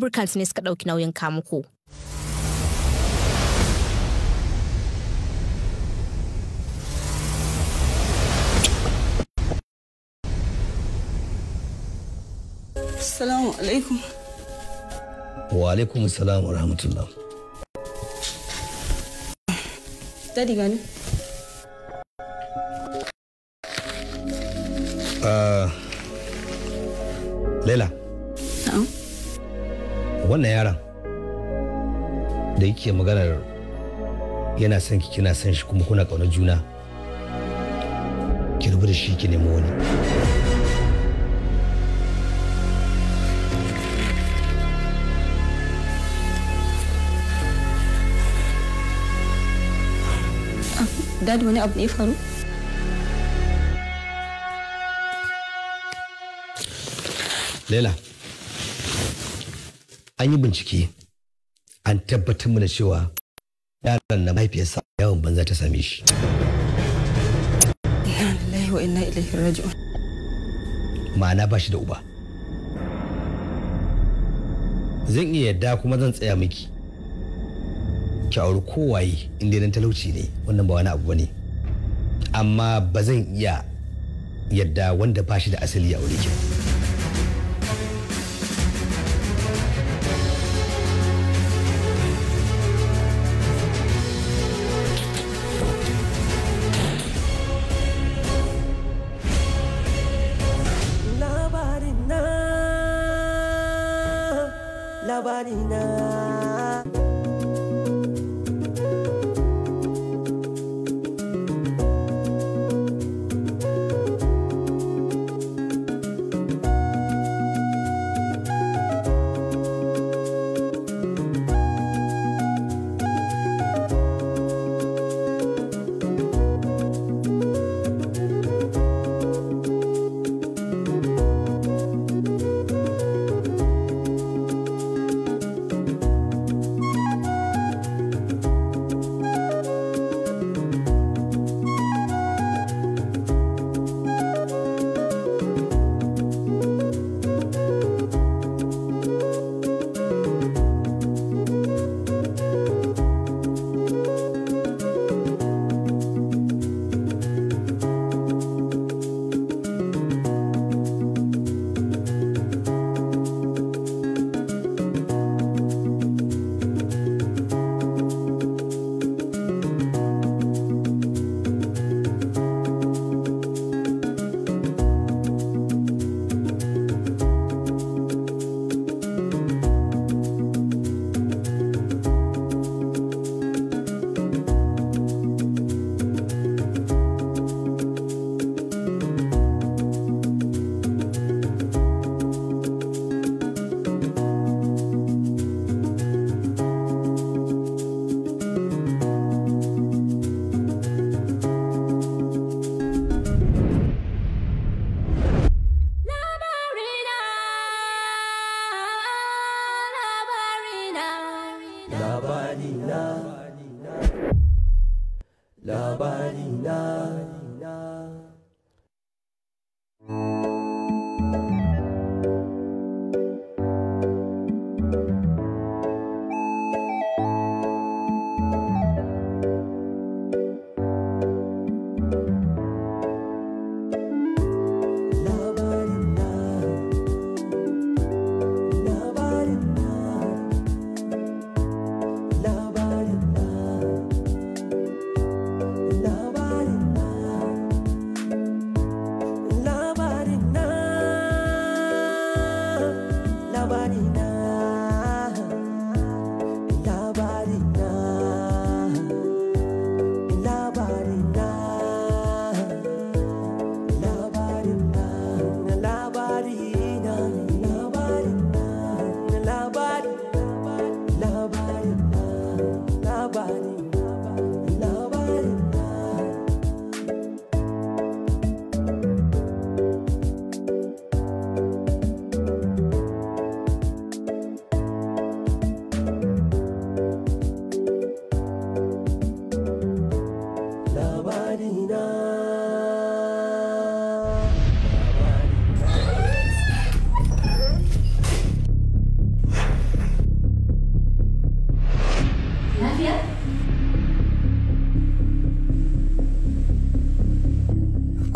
Lubricants ne suka ɗauki nauyin kamuku. Assalamu alaikum. Wa alaikum salam wa rahmatullah. Daddy gani. Laila. Na'am. Wannan yaron da yake maganar yana son ki, kina son shi, kuma kuna ƙaunar juna. Ki rubu da shi, ki nemi wani. Daddy, wani abu ne ya faru? Laila, an yi bincike, an tabbatar mana cewa yaron na mahaifiyarsa yawan banza ta same shi. Inna lillahi wa inna ilaihi raji'un. Ma'ana ba shi da uba. Zan iya yadda kuma zan tsaya miki. Ki auri kowaye inda dan talauci ne, wannan ba wani abu bane. Amma ba zan iya yadda wanda ba shi da asali ya aure ki. Labarina.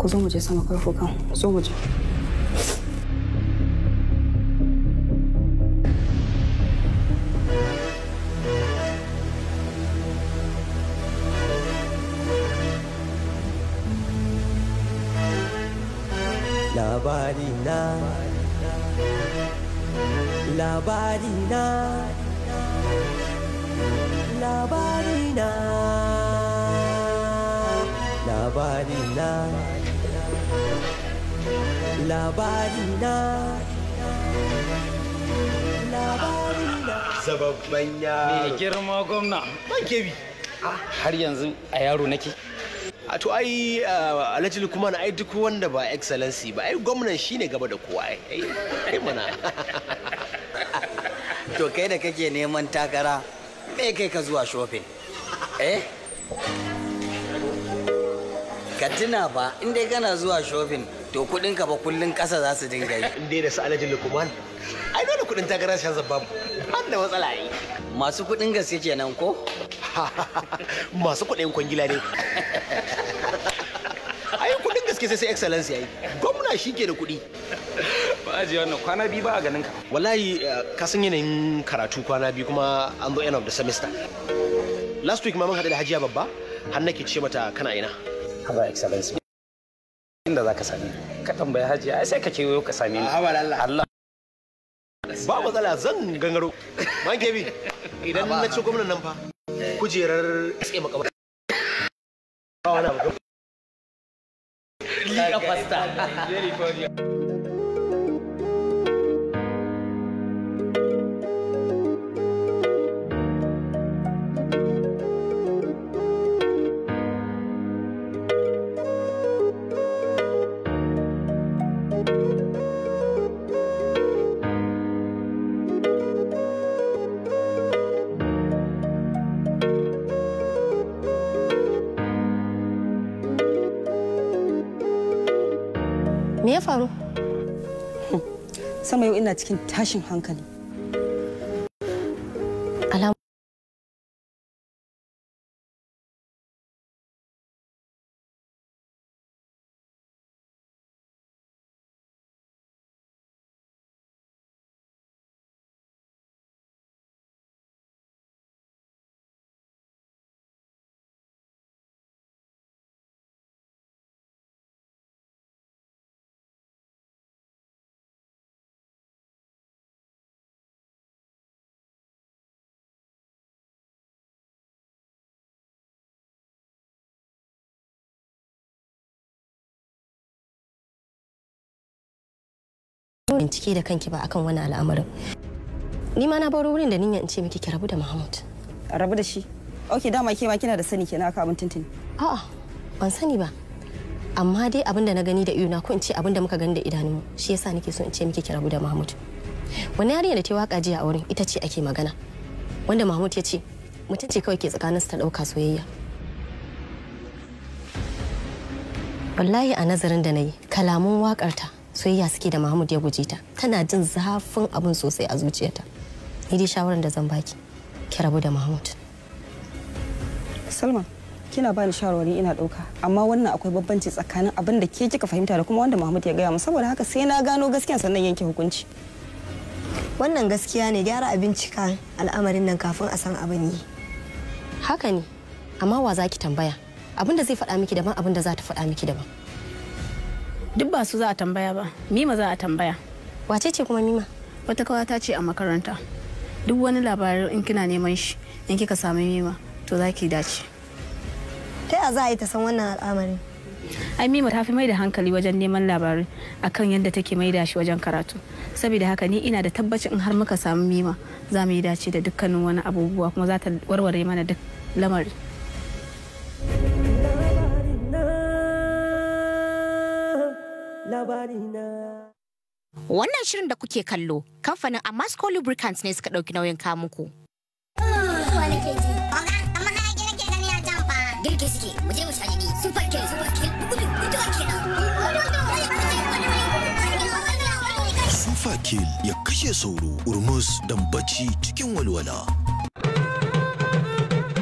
Ku zo mu je sama karfo kan. Zo mu je. Labarina, labarina, labarina, labarina, labarina, labarina. Zababban yaro. Mai girma gwamna. Ban kebi. Har yanzu a yaro nake. A to ai Alhaji Lukman, ai duk wanda ba excellency ba, ai gwamnan shine gaba da kowa ai. Ai mana. To kai da kake neman takara, me kai ka zuwa shopping? Eh? Ka tuna fa, in dai kana zuwa shopping, to kudin ka ba kullun kasa za su dinga yi. In dai da su Alhaji Lukman, ai dole kudin takara shan zabbabu. Ban da matsala ai. Masu kudin gaske kenan ko? Masu kudin kwangila ne. Ai kudin gaske sai excellency ai. Gwamna shi ke da kudi. Ba ajiye wannan kwana biyu ba a ganin ka. Wallahi ka san yanayin karatu kwana biyu kuma an zo end of the semester. Last week ma mun haɗu da Hajiya Babba, har nake ce mata kana ina. Haba excellency. Inda za ka same ni. Ka tambayi Hajiya ai sai ka kewayo ka same ni. Haba Allah. Allah. Ba matsala zan gangaro. Man kebi idan na ci gwamnan nan fa kujerar tsaye makabar. Ba wani abu. Liƙa fasta. Very funny. Me ya faru? Sama, yau ina cikin tashin hankali. Bincike da kanki ba akan wani al'amarin. Ni ma na baro wurin da niyyar in ce miki ki rabu da Mahmud. Rabu da shi? Ok, dama ke ma kina da sani kenan aka abin tuntuni. A'a, ban sani ba. Amma dai abin da na gani da idona, ko in ce abin da muka gani da idanunmu, shi yasa nake so in ce miki ki rabu da Mahmud. Wani yarinya da ta waka jiya a wurin ita ce ake magana. Wanda Mahmud ya ce mutum ce kawai ke tsakaninsu ta ɗauka soyayya. Wallahi a nazarin da na yi, kalamun waƙarta soyayya suke da Mahmud ya guje ta. Tana jin zafin abin sosai a zuciyarta. Ni dai shawarar da zan baki, ki rabu da Mahmud. Salma, kina bani shawarwari ina ɗauka, amma wannan akwai bambanci tsakanin abin da ke kika fahimta da kuma wanda Mahmud ya gaya min, saboda haka sai na gano gaskiyan sannan yanke hukunci. Wannan gaskiya ne, gyara a bincika al'amarin nan kafin a san abin yi. Haka ne, amma wa za ki tambaya? Abin da zai faɗa miki daban, abin da za ta faɗa miki daban. Duk ba su za a tambaya ba, Mima za a tambaya. Wace ce kuma Mima? Wata kawata ce a makaranta. Duk wani labarin in kina neman shi, in kika sami Mima, to za ki dace. Ta ya za a yi ta san wannan al'amarin? Ai Mima ta fi mai da hankali wajen neman labarai akan yadda take mai da shi wajen karatu. Saboda haka ni ina da tabbacin in har muka samu Mima, za mu yi dace da dukkanin wani abubuwa kuma za ta warware mana duk lamari. Wannan shirin da kuke kallo, kamfanin Amasco Lubricants ne suka ɗauki nauyin kawo muku. Girki suke, mu je mu sha jini. Super kill, super kill, gudu, guduwa kenan. Super kill ya kashe sauro, urmus don bacci cikin walwala.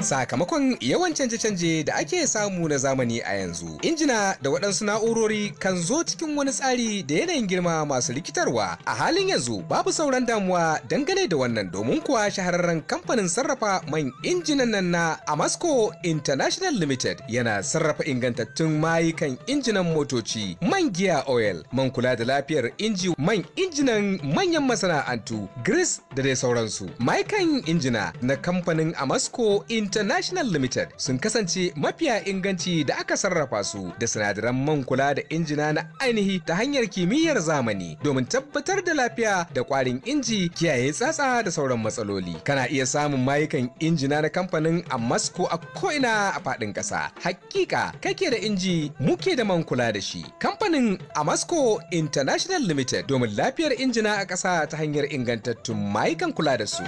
Sakamakon yawan canje-canje da ake samu na zamani a yanzu, injina da waɗansu na'urori kan zo cikin wani tsari da yanayin girma masu rikitarwa. A halin yanzu babu sauran damuwa dangane da wannan, domin kuwa shahararren kamfanin sarrafa man injinan nan na Amasco International Limited yana sarrafa ingantattun mayukan injinan motoci, man giya oil, man kula da lafiyar inji, man injinan manyan masana'antu, grease da dai sauransu. Mayukan injina na kamfanin Amasco International Limited sun kasance mafiya inganci da aka sarrafa su da sinadaran man kula da injina na ainihi ta hanyar kimiyyar zamani domin tabbatar da lafiya da kwarin inji, kiyaye tsatsa da sauran matsaloli. Kana iya samun mayukan injina na kamfanin Amasco a ko'ina a faɗin ƙasa. Hakika kake da inji, muke da man kula da shi. Kamfanin Amasco International Limited, domin lafiyar injina a ƙasa ta hanyar ingantattun mayukan kula da su.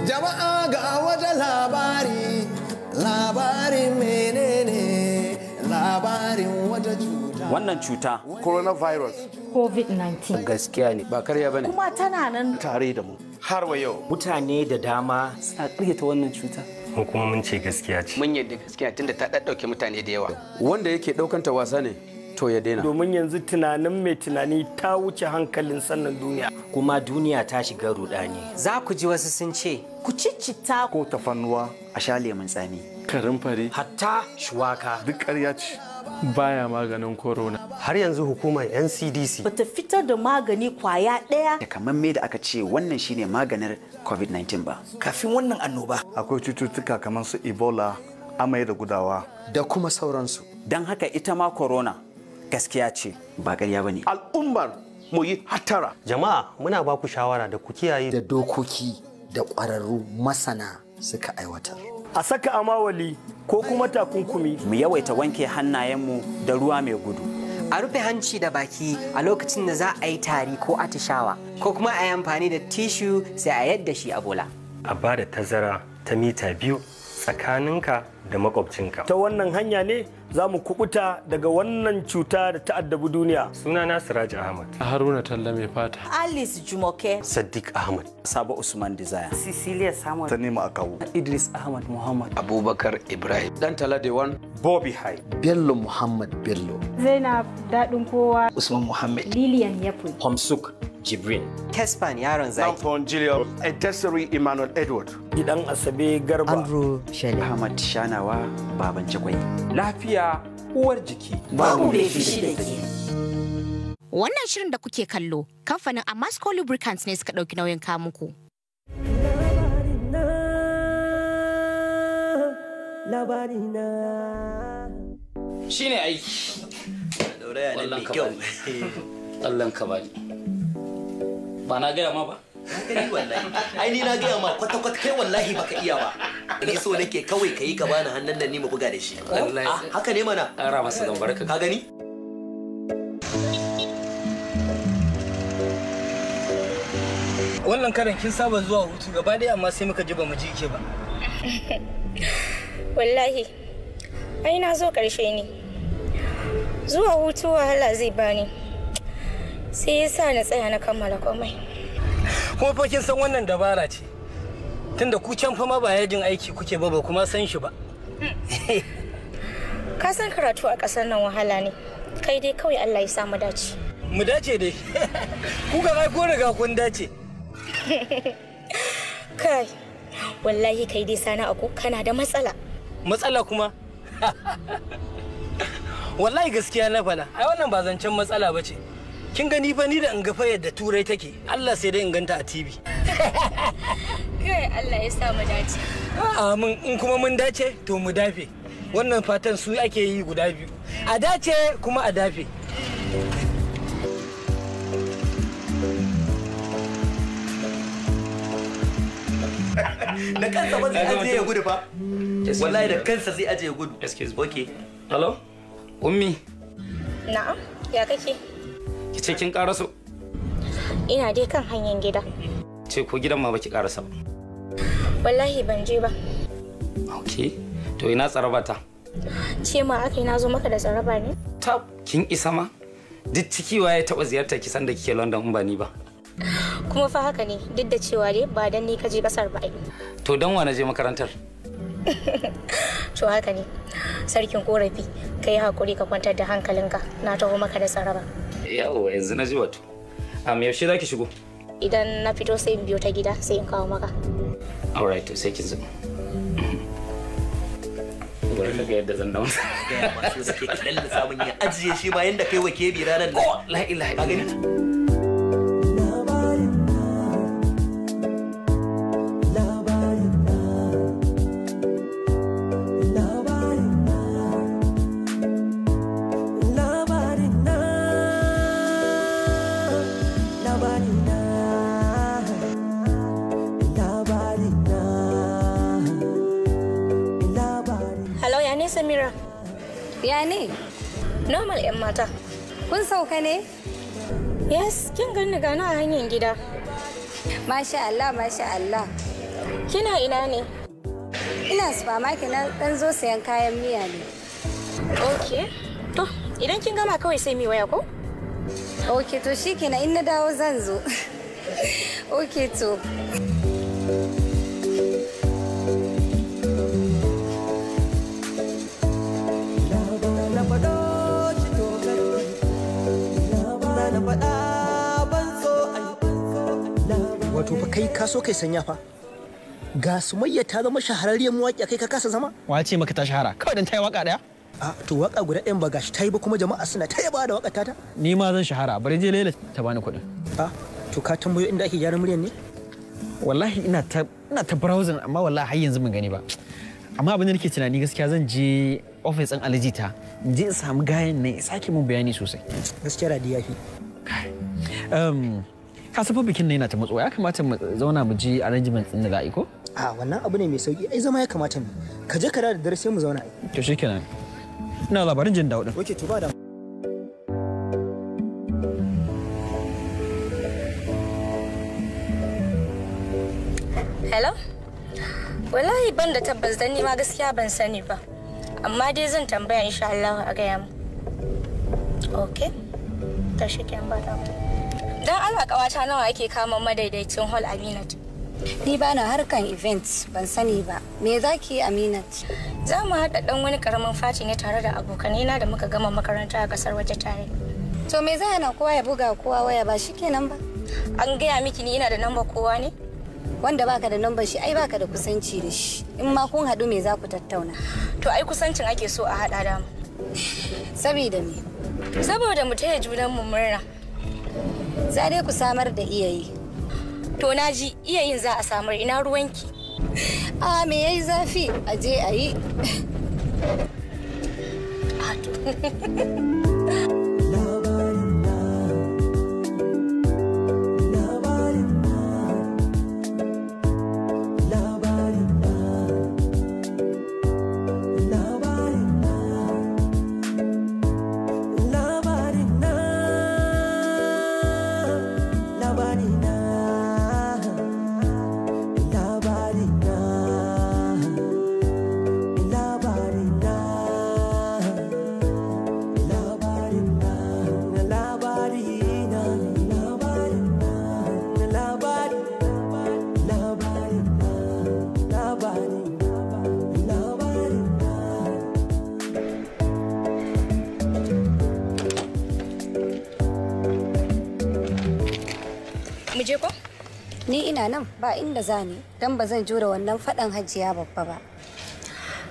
Jama'a, ga wata labari, labarin menene? Labarin wata cuta. Wannan cuta. Coronavirus. COVID-19. Gaskiya ne, ba karya bane. Kuma tana nan tare da mu har wa yau. Mutane da dama suna ƙaryata wannan cuta. Mu kuma mun ce gaskiya ce. Mun yadda gaskiya, tunda ta ɗaɗɗauke mutane da yawa. Wanda yake ɗaukanta wasa ne, to ya daina. Domin yanzu tunanin mai tunani ta wuce hankalin sannan duniya. Kuma duniya ta shiga rudani. Za ku ji wasu sun ce ku ciccita ko tafannuwa, a sha lemun tsami, karin fari, hatta shuwaka. Duk ƙarya ce. Baya maganin corona. Har yanzu hukumar NCDC bata fitar da magani kwaya ɗaya kamar me da aka ce wannan shine maganin COVID-19 ba. Kafin wannan annoba, akwai cututtuka kamar su Ebola, amai da gudawa, da kuma sauransu. Don haka ita ma corona gaskiya ce, ba ƙarya ba ne. Al'ummar mu yi hattara. Jama'a, muna ba ku shawara da ku kiyaye da dokoki da ƙwararru masana suka aiwatar. A saka amawali ko kuma takunkumi. Mu yawaita wanke hannayenmu da ruwa mai gudu. A rufe hanci da baki a lokacin da za a yi tari ko atishawa, ko kuma a yi amfani da tishu sai a yadda shi a bola. A ba da tazara ta mita 2 tsakaninka da makwabcinka. Ta wannan hanya ne za mu kubuta daga wannan cuta da ta addabi duniya. Sunana Siraj Ahmad. Haruna Talla mai fata. Alice Jumoke. Sadiq Ahmad. Sabo Usman Desire. Cecilia Samuel. Tanima Akawu. Idris Ahmad Muhammad. Abubakar Ibrahim. Dan Tala Dewan. Bobby High. Bello Muhammad Bello. Zainab Dadin Kowa. Usman Muhammad. Lilian Yafu. Homsuk Jibrin. Kespan Yaron Zaki. Lamfon Jilio. Edesiri Emmanuel Edward. Gidan Asabe Garba. Andrew Shelley. Ahmad Shanawa Baban Jakwai. Lafiya uwar jiki. Babu mai fishi da ke. Wannan shirin da kuke kallo, kamfanin Amasco Lubricants ne suka ɗauki nauyin kamuku. Labarina. Shine aiki. Dauraya ne mai kyau. Tsallan ka bani. Ba na gaya ma ba? Gani wallahi. Ai ni na gaya ma kwata kwata, kai wallahi baka iya ba. Ni so nake kawai kayi ka bani hannun nan ni mu buga da shi. Wallahi. Haka ne mana. Ƙara masa zan barka. Ka gani? Wannan karan kin saba zuwa hutu gaba ɗaya, amma sai muka ji ba mu ji ke ba. Wallahi, ai na zo ƙarshe ne. Zuwa hutu wahala zai bani. Sai ya sa na tsaya na kammala komai. Kuma fa kin san wannan dabara ce. Tunda ku can fa ma ba yajin aiki kuke ba, ba kuma san shi ba. Ka san karatu a ƙasar nan wahala ne. Kai dai kawai Allah ya sa mu dace. Mu dace dai. Ku ga ai ko riga kun dace. Kai, wallahi kai dai sana ako kana da matsala. Matsala kuma? Wallahi gaskiya na fada. Ai wannan ba zancen matsala ba ce. Kin gani fa, ni da in ga fa yadda Turai take, Allah sai dai in ganta a TV. Kai, Allah ya sa mu dace. A'a, in kuma mun dace to mu dafe. Wannan fatan su ake yi guda biyu. A dace kuma a dafe. Da kansa ba zai ajiye ya gudu ba. Wallahi da kansa zai ajiye ya gudu. Excuse me. Okay. Hello? Ummi, Na'am, ya kake? Ki ce kin karaso. Ina dai kan hanyar gida. Ce ko gidan ma baki karasa ba. Wallahi ban je ba. Okay. To ina tsaraba ta? Ce ma aka yi na zo maka da tsaraba ne? Tab, kin isa ma? Duk ciki waye taɓa ziyartar ki sanda kike London in ba ni ba? Kuma Kuma fa haka ne, duk da cewa dai ba dan ni ka je kasar ba ai. To dan wa na je makarantar? To haka ne. Sarkin korafi, ka yi hakuri ka kwantar da hankalinka. Na taho maka da tsaraba. Yawwa, yanzu na ji wato. Am yaushe zaki shigo? Idan na fito sai in biyo ta gida sai in kawo maka. Alright, to sai kin zo. Bari ka ga yadda zan dawo. Gaya masu suke kaɗan da samun ya ajiye shi ma yanda kai wa kebi ranar nan. Oh, la ilaha Ka gani? Hello, ya ne Samira? Ya ne? Normal 'yan mata. Kun sauka ne? Yes, kin ganni gana a hanyar gida. Masha Allah, masha Allah. Kina ina ne? Ina supermarket na dan zo sayan kayan miya ne. Okay. To, idan kin gama kawai sai mi waya ko? Okay, to shikenan in na dawo zan zo. Okay to. Na faɗo shi to karki, na faɗa ban so ai. Wato fa kai ka so kai sanya fa. Ga Sumayya ta zama shahararriyar mawaƙiya, kai ka kasa zama? Wa ce maka ta shahara? Kawai dan ta yi waka daya? A to waka guda ɗayan ba gashi ta yi ba, kuma jama'a suna ta yaba da waka tata. Ni ma zan shahara, bari je Laila ta bani kuɗin. A to ka tambayo inda ake gyaran muryar ne? Wallahi ina ta browsing, amma wallahi har yanzu ban gani ba. Amma abin da nake tunani, gaskiya zan je office ɗin Alijita, in je in samu gayan nan ya sake mun bayani sosai. Gaskiya radi yafi. Ka san fa bikin nan yana ta matsowa, ya kamata mu zauna mu ji arrangement ɗin da za a yi ko? A wannan abu ne mai sauki ai, zama ya kamata mu. Ka je ka dawo da dare sai mu zauna ai. To shikenan. Ina labarin jin dawo din. Okay, to ba da. Hello? Wallahi ban da tabbas, dan ni ma gaskiya ban sani ba. Amma dai zan tambaya, insha Allah a gaya mu. Okay. Ta shi ba da. Dan Allah kawata, nawa ake kama madaidaicin hall Aminat? Ni ba na harkan events, ban sani ba. Me za ki yi, Aminat? Za mu haɗa ɗan wani ƙaramin fati ne tare da abokanai na da muka gama makaranta a ƙasar waje tare. To me zai hana kowa ya buga kowa waya, ba shi kenan ba? An gaya miki ni ina da namba kowa ne? Wanda baka da nambar shi ai baka da kusanci da shi. In ma kun haɗu, me za ku tattauna? To ai kusancin ake so a haɗa da mu. Sabida me? Saboda mu taya junan mu murna. Za dai ku samar da iyayi. To na ji, iyayin za a samar, ina ruwanki? A me yayi zafi, a je a yi. A to. Labarin na, labarin na, labarin na, labarin na, labarin na, labarin na, labarin na, labarin, labarin na, labarin, labarin na. Mu je ko? Ni ina nan, ba inda za ni, don ba zan jure wannan faɗan Hajiya Babba ba.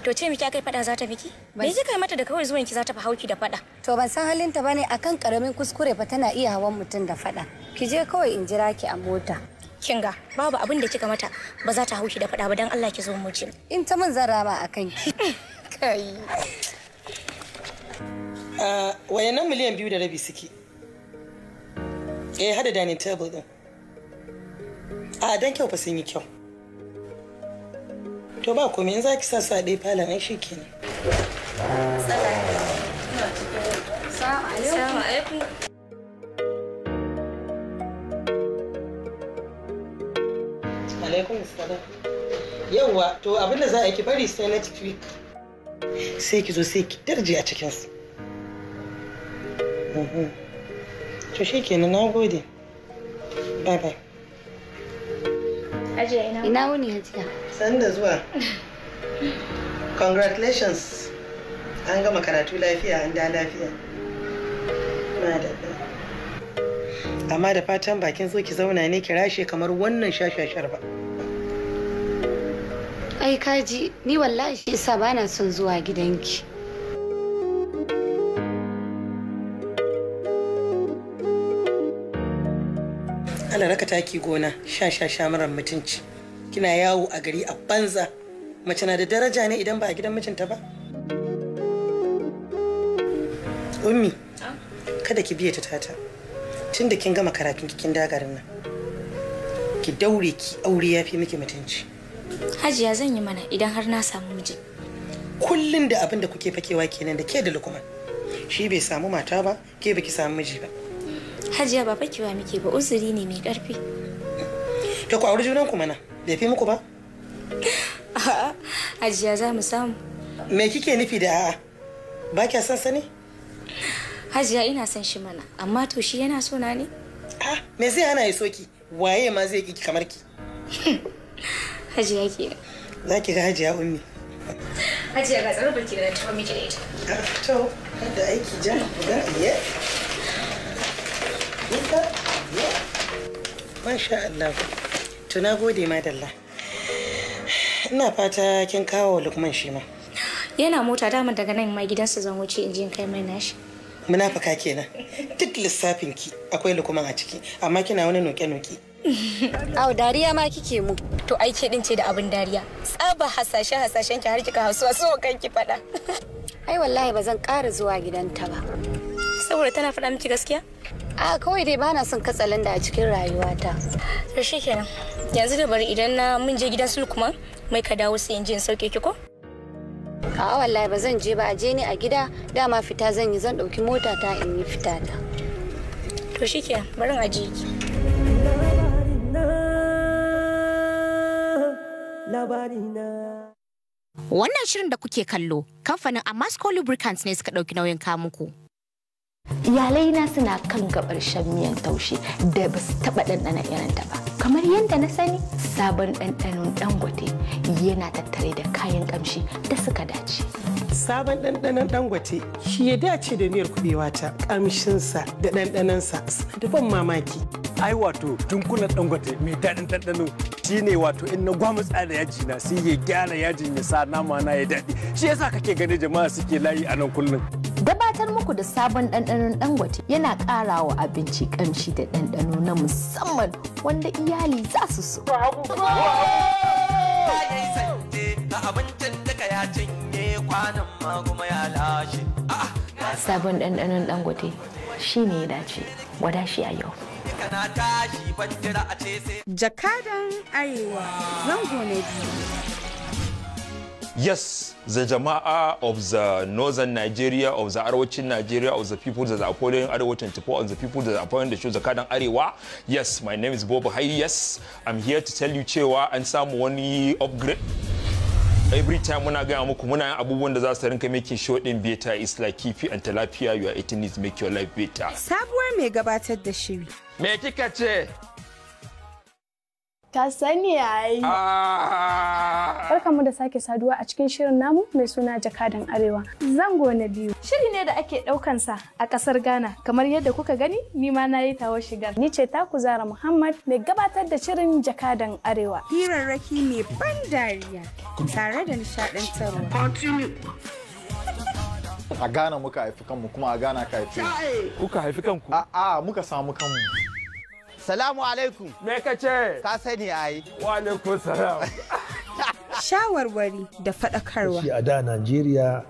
To ce miki akai fada za ta miki? Me kika yi mata da kawai zuwan ki za ta fi hauki da fada? To ban san halinta bane, akan karamin kuskure fa tana iya hawan mutum da faɗa. Ki je kawai, in jira ki a mota. Kin ga babu abin da kika mata ba za ta hauki da fada ba, dan Allah ki zo mu je. In ta mun, zan rama akan ki. Kai. Wayannan 2.5 miliyan suke. Eh, hada dining table din. A dan kyau fa, sun yi kyau. To ba komai, in za ki sa su a ɗaya falon ai shikenan. Assalamu alaikum. Alaikum salam. Yawwa, to abin da za a yi, ki bari sai next week. Sai ki zo sai ki darje a cikinsu. To shi kenan, na gode. Bye bye. Hajiya ina. Ina wuni Hajiya? Sani da zuwa. Congratulations. An gama karatu lafiya, an da lafiya. Madalla. Amma da fatan bakin zo ki zauna ne ki rashe kamar wannan shashashar ba. Ai kaji, ni wallahi shi yasa bana son zuwa gidanki. Allah raka taki gona sha sha sha marar mutunci. Kina yawo a gari a banza. Mace na da daraja ne idan ba a gidan mijinta ba? Ummi, kada ki biye ta tata. Tunda kin gama karatun kin dagarin nan. Ki daure ki aure ya fi miki mutunci. Hajiya zan yi mana idan har na samu miji. Kullum da abin da kuke fakewa kenan da ke da Lukman. Shi bai samu mata ba, ke baki samu miji ba. Hajiya ba fakewa muke ba, uzuri ne mai karfi. To ku auri junan ku mana, bai fi muku ba? A'a, Hajiya za mu samu. Me kike nufi da a'a? Ba kya son sani? Hajiya ina son shi mana, amma to shi yana so na ne? Ah, me zai hana ya soki? Waye ma zai ki kamar ki? Hajiya ke. Za ki ga Hajiya Ummi. Hajiya ga tsaro barki da na taɓa miki da ita. To, da aiki ja, ga iya. Ita, iya. Masha Allah. To na gode madalla. Ina fata kin kawo Lukman shi ma. Yana mota dama daga nan ma gidansa zan wuce in je in kai mai nashi. Munafuka kenan. Duk lissafin ki akwai Lukman a ciki, amma kina wani noke-noke. Au dariya ma kike mu. To ai ke din ce da abin dariya. Tsaba hasashe hasashen ki har kika hasuwa so kanki fada. Ai wallahi ba zan ƙara zuwa gidanta ba. Saboda tana faɗa miki gaskiya? A kawai dai bana son katsalanda a cikin rayuwata. To shikenan. Yanzu da bari idan na mun je gidan su Lukman mai ka dawo sai in je in sauke ki ko? A'a wallahi ba zan je ba, a je ni a gida dama fita zan yi, zan ɗauki mota ta in yi fita ta. To shikenan bari in ajiye ki. Wannan shirin da kuke kallo, kamfanin Amasco Lubricants ne suka ɗauki nauyin kawo muku. Iyalai na suna kan gabar shan miyan taushe da ba su taɓa ɗanɗana irin ta ba. Kamar yadda na sani, sabon ɗanɗanon Dangote yana tattare da kayan ƙamshi da suka dace. Sabon ɗanɗanon Dangote shi ya dace da miyar kuɓewa ta ƙamshinsa da ɗanɗanonsa suna da ban mamaki. Ai wato dunkulen Dangote mai daɗin ɗanɗano shine wato in na gwamutsa da yaji na sai ya gyara yajin ya sa nama na ya daɗi. Shi yasa kake gani jama'a suke layi a nan kullum. Gabatar muku da sabon ɗanɗanon Dangote yana ƙara wa abinci ƙamshi da ɗanɗano na musamman wanda iyali za su so. Sabon ɗanɗanon Dangote shi ne ya dace, gwada shi a yau. Jakadan Arewa zango na biyu. Yes, the Jama'a of the northern Nigeria, of the Arewacin Nigeria, of the people that are following Arewa 24, of the people that are following the show Zakadan Arewa. Yes, my name is Bob Hai. Yes, I'm here to tell you cewa an samu wani upgrade. Every time muna gaya muku muna yin abubuwan da za su rinka making show din better. It's like kifi and tilapia, you are eating it make your life better. Sabuwar mai gabatar da shiri. Me kika ce? Ka sani yayi. Barkanmu da sake saduwa a cikin shirin namu mai suna Jakadan Arewa. Zango na biyu. Shiri ne da ake ɗaukansa a ƙasar Ghana. Kamar yadda kuka gani, ni ma na yi tawo shigar. Ni ce taku Zara Muhammad mai gabatar da shirin Jakadan Arewa. Hirarraki mai ban dariya tare da nishaɗantarwa. A Ghana muka haifi kanmu kuma a Ghana ka haife. Kuka haifi kanku? A'a muka samu kanmu. Salamu alaikum. Me ka ce? Ka sani ai. Wa alaikum salam. Shawarwari da faɗakarwa. Shi a da Najeriya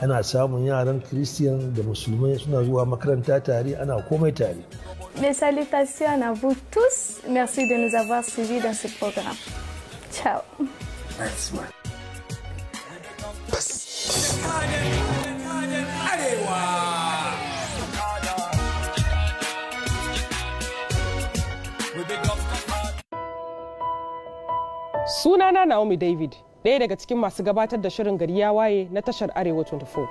ana samun yaran Kiristiyan da Musulmai suna zuwa makaranta tare ana komai tare. Mes salutations à vous tous. Merci de nous avoir suivis dans ce programme. Ciao. Nice one. Sunana Naomi David, ɗaya daga cikin masu gabatar da shirin gari ya waye na tashar Arewa 24.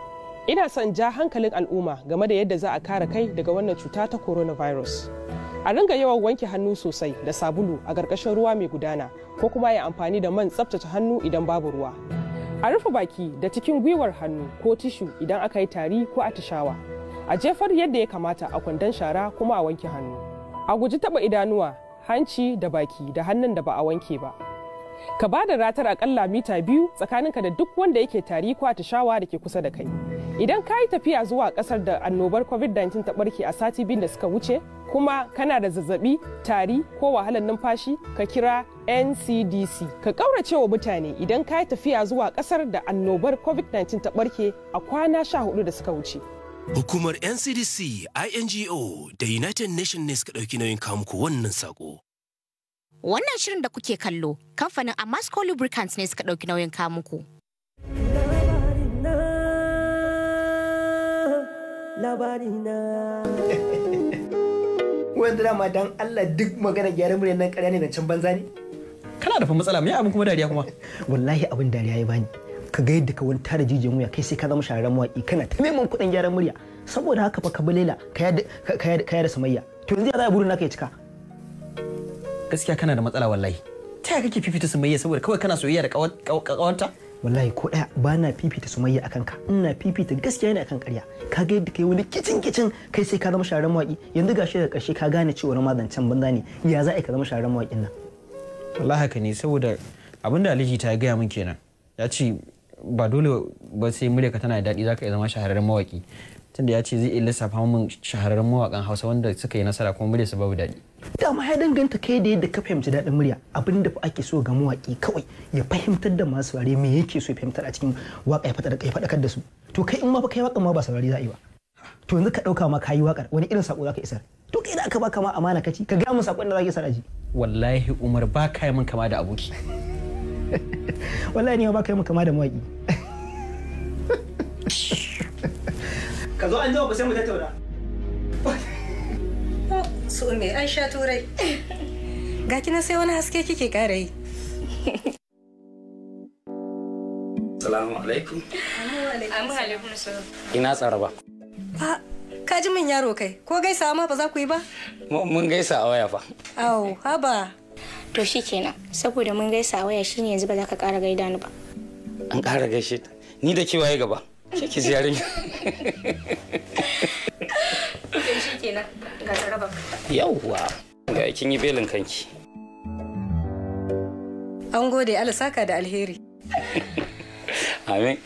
Ina son ja hankalin al'umma game da yadda za a kare kai daga wannan cuta ta coronavirus. A ringa yawan wanke hannu sosai da sabulu a ƙarƙashin ruwa mai gudana ko kuma ya amfani da man tsaftace hannu idan babu ruwa. A rufe baki da cikin gwiwar hannu ko tishu idan aka yi tari ko atishawa. A jefar yadda ya kamata a kwandon shara kuma a wanke hannu. A guji taɓa idanuwa, hanci da baki da hannun da ba a wanke ba. Ka ba da ratar akalla mita 2 tsakaninka da duk wanda yake tari ko atishawa da ke kusa da kai. Idan ka yi tafiya zuwa kasar da annobar COVID-19 ta barke a sati 2 da suka wuce, kuma kana da zazzabi, tari ko wahalar numfashi, ka kira NCDC. Ka ƙaurace wa mutane idan ka yi tafiya zuwa kasar da annobar COVID-19 ta barke a kwana 14 da suka wuce. Hukumar NCDC, INGO da United Nations ne suka ɗauki nauyin kawo muku wannan sako. Wannan shirin da kuke kallo, kamfanin Amasco Lubricants ne suka ɗauki nauyin kawo muku. Labarina. Wanda dama dan Allah duk magana gyaran muryar nan ƙarya ne, zancen banza ne. Kana da fa matsala, me abin kuma dariya kuma? Wallahi abin dariya ya bani. Ka ga yadda ka wani tara jijiyan wuya, kai sai ka zama shahararren mawaƙi, kana ta neman kuɗin gyaran murya. Saboda haka fa ka bi Laila ka yada Sumayya. To yanzu ya za a burin naka ya cika? Gaskiya kana da matsala wallahi. Ta yaya kake fifita Sumayya saboda kawai kana soyayya da ƙawarta? Wallahi ko ɗaya ba na fifita Sumayya akan ka, ina fifita gaskiya ne akan ƙarya. Ka ga yadda kai wani kicin kicin, kai sai ka zama shahararren mawaƙi. Yanzu gashi daga ƙarshe ka gane cewa ma zancen banza ne. Ya za a yi ka zama shahararren mawaƙin nan? Wallahi haka ne, saboda abin da Alhaji ta gaya min kenan. Ya ce ba dole ba sai muryarka tana da daɗi zaka iya zama shahararren mawaƙi. Tunda ya ce zai iya lissafa min shahararren mawaƙan Hausa wanda suka yi nasara kuma muryarsu babu daɗi. Dama ya danganta kai da yadda ka fahimci daɗin murya. Abin da ake so ga mawaƙi kawai ya fahimtar da masu saurare me yake so ya fahimtar a cikin waƙa, ya faɗakar da su. To kai in ma fa kai waƙar ma ba saurare za a yi ba. To yanzu ka ɗauka ma ka yi waƙar, wani irin saƙo za ka isar? To kai da aka baka ma amana ka ci, ka gaya min saƙon da za ka isar a ji. Wallahi Umar ba ka yi min kama da aboki. Wallahi ni ma ba ka yi min kama da mawaƙi. Ka zo an jima ba sai mu tattauna. Su me an sha turai. Ga kina sai wani haske kike ƙara yi. Salamu alaikum. Amin alaikum salam. Ina tsaraba. Ka ji min yaro kai, ko gaisa ma ba za ku yi ba? Mun gaisa a waya fa. Au, haba. To shikenan, saboda mun gaisa a waya shine yanzu ba za ka ƙara gaida ni ba. An ƙara gaishe ta. Ni da kewaye gaba. Ke ki ziyarin. To shikenan, ga tsaraba. Yawwa. Ga kin yi belin kanki. An gode, Allah saka da alheri. Amin.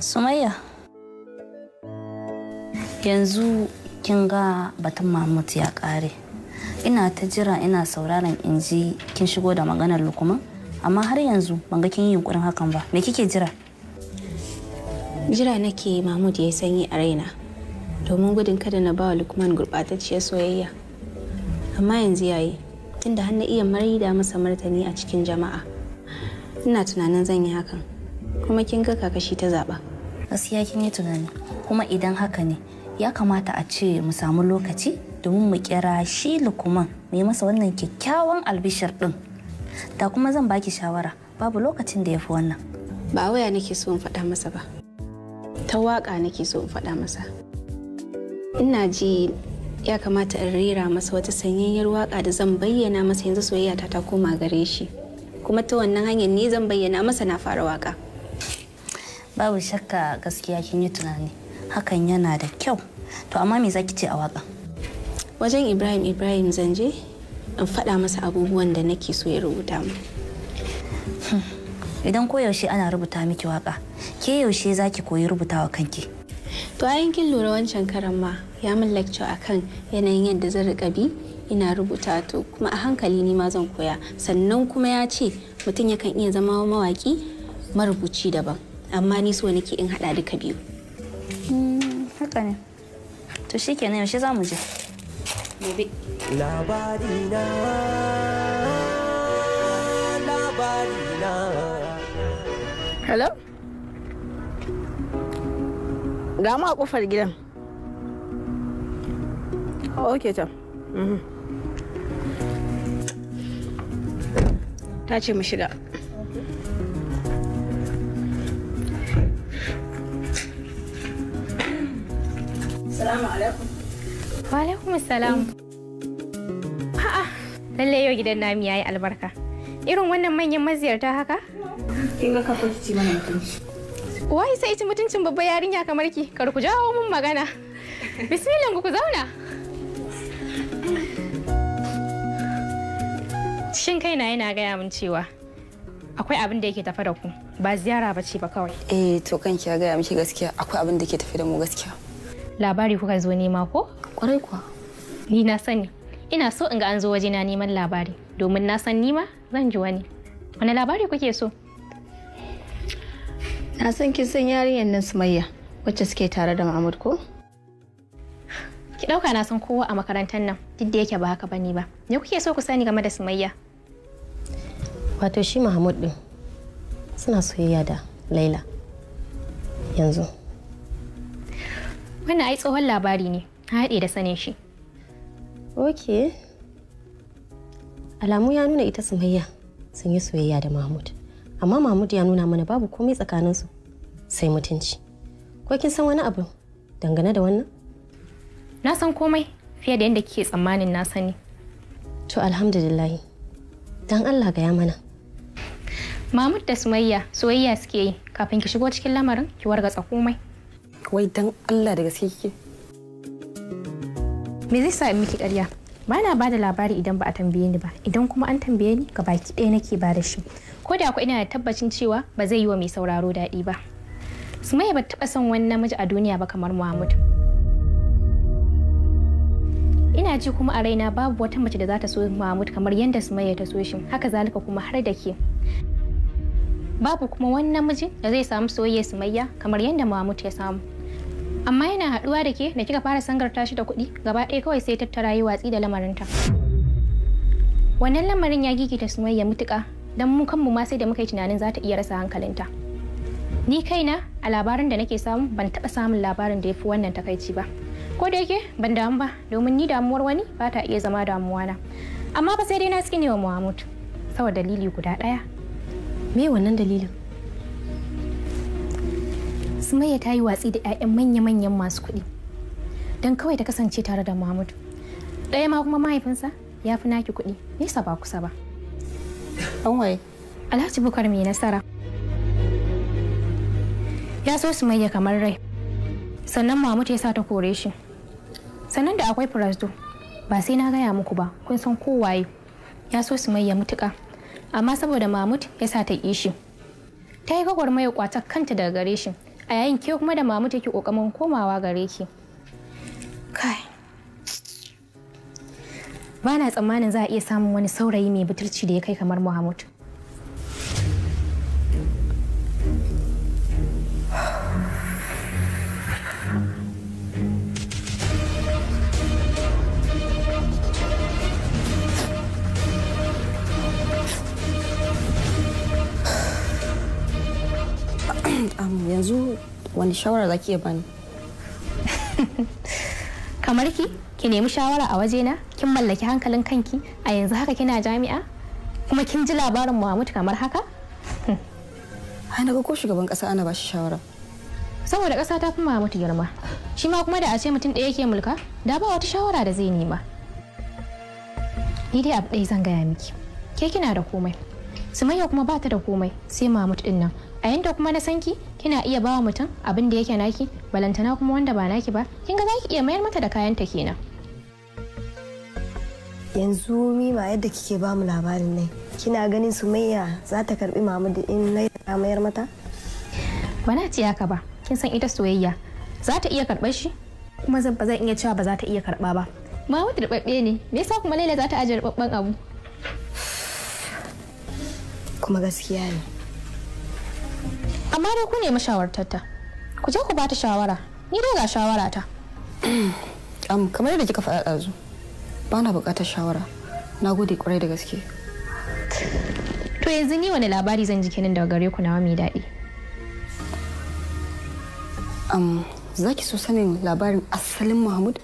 Sumayya, yanzu kin ga batun Mahmud ya kare. Ina ta jira ina sauraron in ji kin shigo da maganar Lukman, amma har yanzu ban ga kin yi yunkurin hakan ba. Me kike jira? Jira nake Mahmud ya yi sanyi a raina, domin gudun kada na ba wa Lukman gurɓatacciyar soyayya. Amma yanzu yayi, tunda har na iya maida masa martani a cikin jama'a. Ina tunanin zan yi hakan, kuma kin ga kakashi ta zaɓa. Gaskiya kin yi tunani, kuma idan haka ne, ya kamata a ce mu samu lokaci domin mu kira shi Lukman mu yi masa wannan kyakkyawan albishir ɗin. Da kuma zan baki shawara, babu lokacin da ya fi wannan. Ba waya nake so in faɗa masa ba. Ta waƙa nake so in faɗa masa. Ina ji ya kamata in rera masa wata sanyayyar waƙa da zan bayyana masa yanzu soyayya ta koma gare shi. Kuma ta wannan hanyar ne zan bayyana masa na fara waƙa. Babu shakka gaskiya kin yi tunani. Hakan yana da kyau. To amma me zaki ce a waƙa? Wajen Ibrahim Ibrahim zan je in faɗa masa abubuwan da nake so ya rubuta mu. Idan koyaushe ana rubuta miki waka, ke yaushe zaki koyi rubutawa kanki? To ayin kin lura wancan karan ma ya min lecture akan yanayin yadda zan riƙa bi ina rubuta, to kuma a hankali ni ma zan koya. Sannan kuma ya ce mutum yakan iya zama mawaƙi marubuci daban, amma ni so nake in haɗa duka biyu. Haka ne. To shikenan, yaushe za mu je? Gobe. Labarina, labarina. Hello? Ga mu a kofar gidan. Ok, ta. Ta ce mu shiga. Salamu alaikum. Wa alaikum salam. A'a, lalle yau gidan nami yayi albarka. Irin wannan manyan maziyarta haka? Kin ga kafa ci mana mutunci. Wai sai ci mutuncin babbar yarinya kamar ki, kar ku jawo mun magana. Bismillah ku zauna. Shin kaina yana gaya min cewa akwai abin da yake tafe da ku, ba ziyara ba ce ba kawai. Eh to kanki ya gaya miki gaskiya, akwai abin da ke tafe da mu gaskiya. Labari kuka zo nema ko? Kwarai kuwa. Ni na sani. Ina so in ga an zo wajena neman labari domin na san nima zan ji wani. Wani labari kuke so? Na san kin san yarinyar nan Sumayya wacce suke tare da Mahmud ko? Ki dauka na san kowa a makarantar nan duk da yake ba haka bane ba. Me kuke so ku sani game da Sumayya? Wato shi Mahmud din suna soyayya da Laila yanzu. Wannan ai tsohon labari ne, haɗe da sanin shi. Ok. Alamu ya nuna ita Sumayya sun yi soyayya da Mahmud. Amma Mahmud ya nuna mana babu komai tsakaninsu sai mutunci. Ko kin san wani abu dangane da wannan? Na san komai fiye da yadda kike tsammanin na sani. To alhamdulillah. Dan Allah gaya mana. Mahmud da Sumayya soyayya suke yi kafin ki shigo cikin lamarin ki wargatsa komai. Wai dan Allah da gaske kike? Me zai sa in miki ƙarya? Ba na ba da labari idan ba a tambaye ni ba, idan kuma an tambaye ni baki ɗaya nake ba da shi. Ko da ku ina da tabbacin cewa ba zai yi wa mai sauraro daɗi ba. Sumayya ba taɓa son wani namiji a duniya ba kamar Mahmud. Ina ji kuma a raina babu wata mace da za ta so Mahmud kamar yadda Sumayya ta so shi, haka zalika kuma har da ke. Babu kuma wani namiji da zai samu soyayyar Sumayya kamar yadda Mahmud ya samu. Amma yana haɗuwa da ke da kika fara sangarta shi da kuɗi gaba ɗaya kawai sai tattara yi watsi da lamarinta. Wannan lamarin ya gigita Sumayya mutuƙa don mu kanmu ma sai da muka yi tunanin za ta iya rasa hankalinta. Ni kaina a labarin da nake samu ban taɓa samun labarin da ya fi wannan takaici ba. Ko da yake ban damu ba domin ni damuwar wani ba ta iya zama damuwa na. Amma ba sai dai na tsine wa Mahmud saboda dalili guda ɗaya. Me wannan dalilin? Sumayya ta yi watsi da 'ya'yan manya-manyan masu kuɗi don kawai ta kasance tare da Mahmud. Ɗaya ma kuma mahaifinsa ya fi naki kuɗi nesa ba kusa ba. An waye? Alhaji Bukar mai nasara. Ya so Sumayya kamar rai. Sannan Mahmud ya sa ta kore shi. Sannan da akwai Firasdo ba sai na gaya muku ba kun san kowaye. Ya so Sumayya mutuƙa amma saboda Mahmud ya sa ta ƙi shi. Ta yi gwagwarmaya kwatar kanta daga gare shi. A yayin ke kuma da Mahmud yake kokarin komawa gare ki. Kai. Ba na tsammanin za a iya samun wani saurayi mai butulci da ya kai kamar Mahmud. Yanzu wani shawara za ki iya bani? Kamar ki nemi shawara a wajena, kin mallaki hankalin kanki, a yanzu haka kina jami'a, kuma kin ji labarin Mahmud kamar haka? Ai naga ko shugaban kasa ana bashi shawara. Saboda kasa ta fi Mahmud girma. Shi ma kuma da a ce mutum ɗaya yake mulka, da ba wata shawara da zai nema. Ni dai abu ɗaya zan gaya miki. Ke kina da komai. Sumayya kuma ba ta da komai sai Mahmud ɗin nan. A yanda kuma na san ki, kina iya bawa mutum abin da yake naki, balantana kuma wanda ba naki ba, kin ga zaki iya mayar mata da kayanta kenan. Yanzu Mima yadda kike ba mu labarin nan, kina ganin Sumayya za ta karbi Mahmud in Laila ta mayar mata? Ba na ce haka ba, kin san ita soyayya za ta iya karɓar shi, kuma zan ba zan iya cewa ba za ta iya karɓa ba. Mahmud rubabbe ne, me yasa kuma Laila za ta ajiye rubabben abu? Kuma gaskiya ne. Amma dai ku ne mashawartarta. Ku je ku ba ta shawara. Ni dai ga shawara ta. Kamar yadda kika faɗa ɗazu, ba na buƙatar shawara. Na gode ƙwarai da gaske. To yanzu ni wani labari zan ji kenan daga gare ku nawa mai daɗi? Za ki so sanin labarin asalin Mahmud?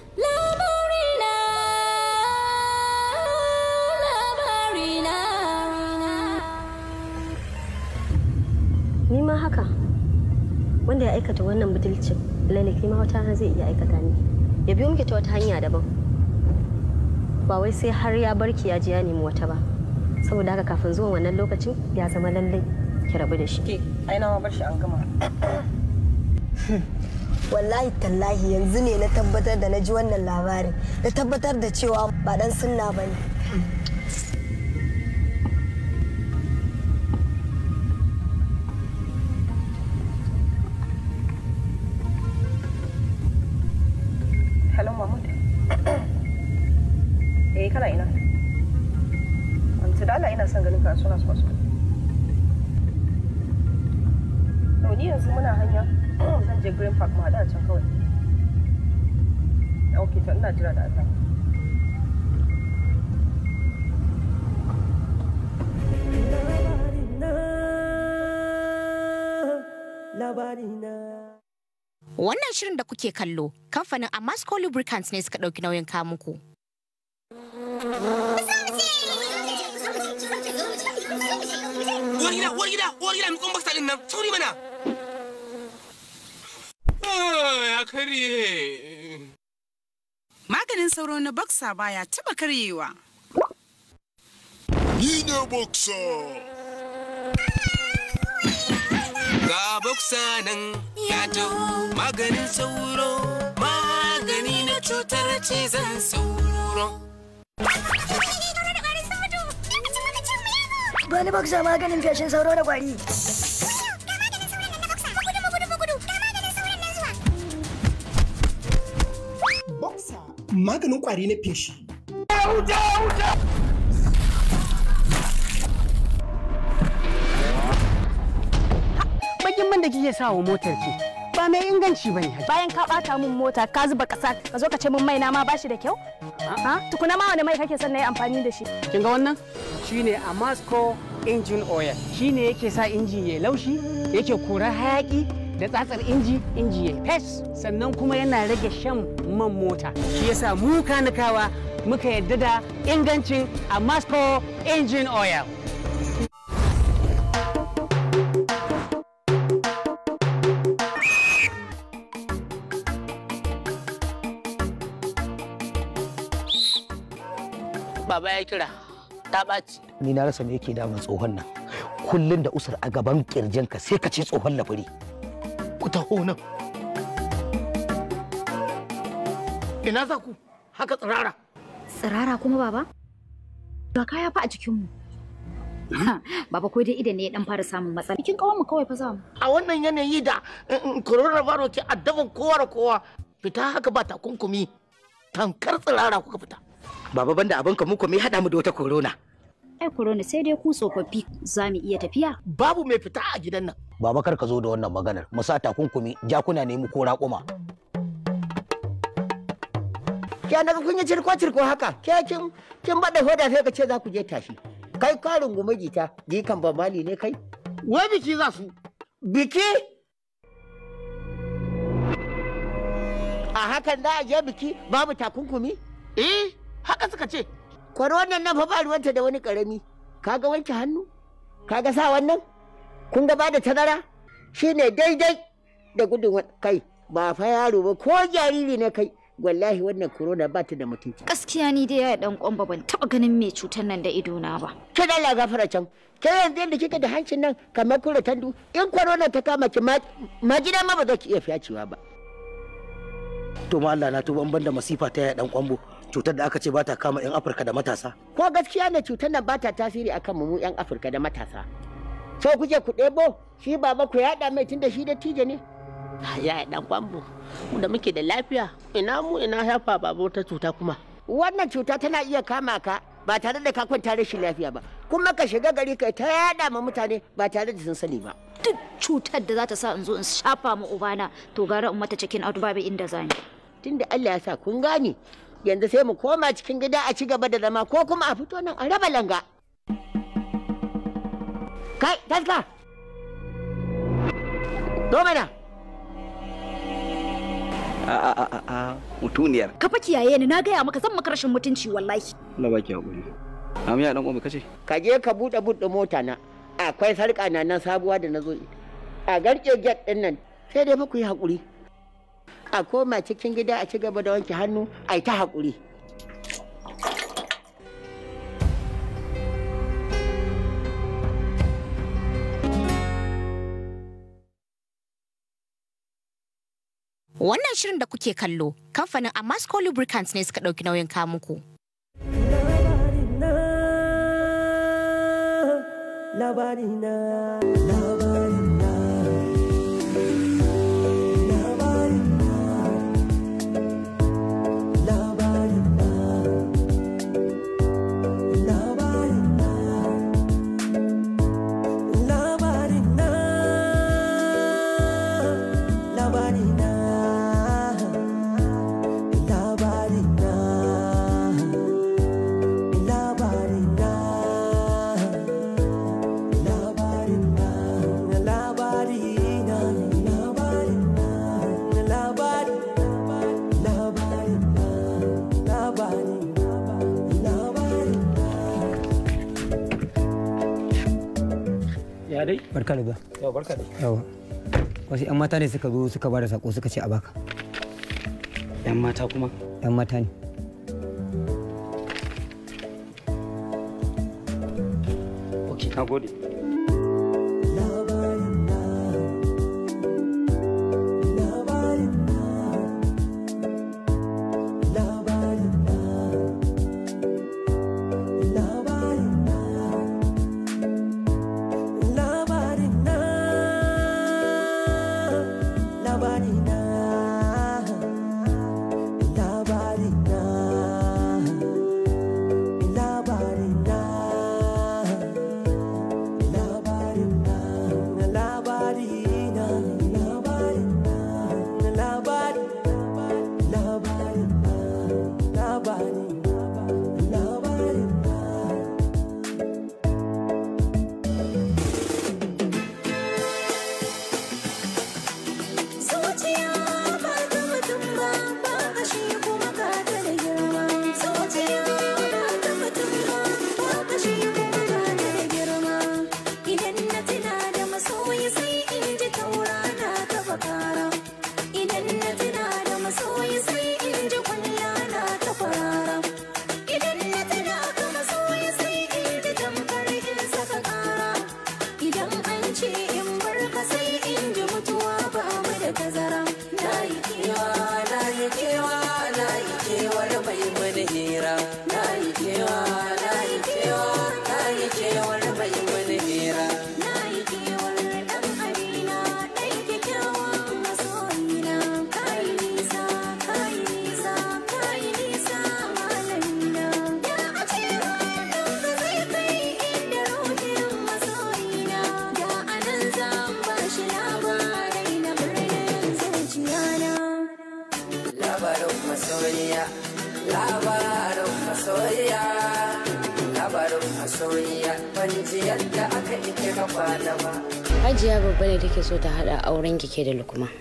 Ni ma haka. Wanda ya aikata wannan butulcin, lalle kai ma wata rana zai iya aikata ni. Ya biyo miki ta wata hanya daban. Ba wai sai har ya barki ya je ya nemi wata ba. Saboda haka kafin zuwan wannan lokacin ya zama lallai ki rabu da shi. Ke, ai na ma bar shi an gama. Wallahi tallahi yanzu ne na tabbatar da na ji wannan labarin. Na tabbatar da cewa ba dan sunna ba ne. Hello Mahmud. Eh kana ina? To da Allah ina son ganin ka suna so. To ni yanzu muna hanya. Zan je Green Park mu haɗu a can kawai. Ok, to ina jira da Allah. Wannan shirin da kuke kallo, kamfanin Amasco Lubricants ne suka ɗauki nauyin kawo muku. Uwar gida, uwar gida, uwar gida, mikon baksa din nan, sauri mana. Ya karye. Maganin sauro na Boxer baya taba karyewa. Ni ne Boxer. Ga Boxer nan ya taho, maganin sauro, magani na cutar cizon sauro. Bani Boxer maganin feshin sauro da kwari. Boxer maganin kwari na feshi. Bakin man da kike sa wa motar ki ba mai inganci bane. Bayan ka bata mun mota ka zuba kasa ka zo ka ce mun mai na ma bashi da kyau? Ha? Tukuna ma wani mai kake son na yi amfani da shi? Kin ga wannan? Shine Amasco engine oil. Shine yake sa inji ya laushi, yake kora hayaki da tsatsar inji, inji ya fes, sannan kuma yana rage shan man mota. Shi yasa mu kanikawa muka yadda da ingancin Amasco engine oil. Baba ya kira, ta ɓaci. Ni na rasa me yake damun tsohon nan. Kullum da usur a gaban kirjinka sai ka ce tsohon labari. Ku taho nan. Ina za ku? Haka tsirara. Tsirara kuma baba? Ga kaya fa a jikinmu. Baba ko dai idan ne ya dan fara samun matsala. Bikin kawan mu kawai fa za mu. A wannan yanayi da coronavirus ke addaban kowa da kowa, fita haka ba takunkumi. Tankar tsirara kuka fita. Baba banda abin ka muku me hada mu da wata corona. Ai corona sai dai ku tsofaffi za mu iya tafiya. Babu mai fita a gidan nan. Baba kar ka zo da wannan maganar. Mu sa takunkumi jakuna ne mu ko raƙuma. Ke na kun yi cirko cirko haka. Ke kin kin bada hoda sai ka ce za ku je tashi. Kai ka rungumi jita, jikan ba mali ne kai. Wai biki za su? Biki? A hakan za a je biki babu takunkumi? Eh, haka suka ce. Koronan nan fa ba ruwanta da wani karami. Kaga wanke hannu? Kaga sa wannan? Kun ga bada tazara? Shine daidai da gudun kai ba fa yaro ba ko jariri ne kai. Wallahi wannan corona ba ta da mutunci. Gaskiya ni dai ya dan kwamba ban taba ganin mai cutar nan da ido na ba. Ke da Allah gafara can. Ke yanzu yadda kika da hancin nan kamar kura tandu in corona ta kama ki majina ma ba za ki iya fiyacewa ba. To ma Allah na tuba in banda masifa ta ya dan kwambo. Cutar da aka ce ba ta kama 'yan Afirka da matasa. Ko gaskiya ne cutar nan ba ta tasiri akan mu 'yan Afirka da matasa. So kuke ku ɗebo shi baba ku yaɗa mai tunda shi dattijo ne. Ya dan kwambo, mu da muke da lafiya, ina mu ina shafa baba wata cuta kuma. Wannan cuta tana iya kama ka ba tare da ka kwanta rashin lafiya ba. Kuma ka shiga gari kai ta yaɗa ma mutane ba tare da sun sani ba. Duk cutar da za ta sa in zo in shafa ma ubana to gara in mata cikin out babu inda zani. Tunda Allah ya sa kun gane yanzu sai mu koma cikin gida a ci gaba da zama ko kuma a fito nan a raba langa. Kai, taska! Zo mana! A a a a mutuniyar. Ka fa kiyaye ni na gaya maka zan maka rashin mutunci wallahi. Allah baki hakuri. Amiya dan uwa kace? Ka je ka buɗe buɗe mota na. Akwai sarƙa na nan sabuwa da na zo. A garke get ɗin nan sai dai fa ku yi hakuri. A koma cikin gida a ci gaba da wanke hannu, a yi ta haƙuri. Wannan shirin da kuke kallo, kamfanin Amasco Lubricants ne suka ɗauki nauyin kawo muku. Labarina, labarina, labarina, labarina, labarina, labarina, labarina, labarina, labari, labarina, labarina, labarina. Ya dai? Barka da zuwa. Yau barka dai. Yawa. Wasu 'yan mata ne suka zo suka bada sako suka ce a baka. 'Yan mata kuma? 'Yan mata ne. Ok, na gode. Labarina, labarina, labarina, labarina, labarina, labarina, labarina, labari, labarina, labarina, labarina. Zuciya ba ta mutum ba, ba kashi kuma ka ta da girma. Zuciya ba ta mutum ba, ba kashi kuma ka ta da girma. Idan na tuna da masoyi sai in ji taura na taba kara. Idan na tuna da masoyi sai in ji kwalla na ta kwarara. Idan na tuna ka masoyi sai in ji tamkar in saka kara. Idan an ce in bar ka sai in ji mutuwa ba mu da tazara. Na yi kewa, na yi kewa, na yi kewar mai mani hira. Na yi kewa, na yi kewa, na yi kewar mai mani hira. Na yi kewar ɗan amina, ɗan kyakkyawan masoyina. Ka yi nisa, ka yi nisa, ka yi nisa malamina. Da a ce hannunka zai kai inda ruhin masoyina. Da a nan zan ba shi labarai na birnin zuciyana. Labarin masoyiya, labarin masoyiya, labarin masoyiya, ban ji yadda aka ike ka kwana ba. Hajiya babba ne take so ta haɗa auren ki ke da Lukman.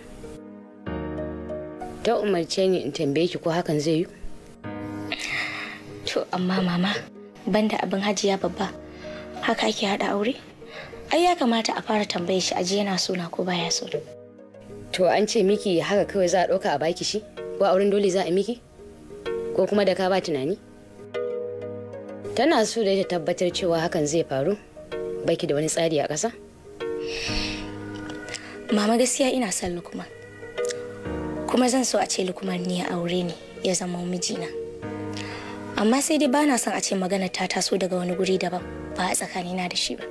Ta umarce ni in tambaye ki ko hakan zai yi? To amma mama, banda abin hajiya babba, haka ake haɗa aure? Ai ya kamata a fara tambaye shi aji yana sona ko baya so. To an ce miki haka kawai za a ɗauka a baki shi? Ko auren dole za a miki? Ko kuma da ka ba tunani? Tana so da ta tabbatar cewa hakan zai faru? Baki da wani tsari a ƙasa? Mama gaskiya ina son Lukman. Kuma zan so a ce Lukman ne ya aure ni ya zama mijina. Amma sai dai bana son a ce magana ta taso daga wani guri daban ba a tsakanina da shi ba.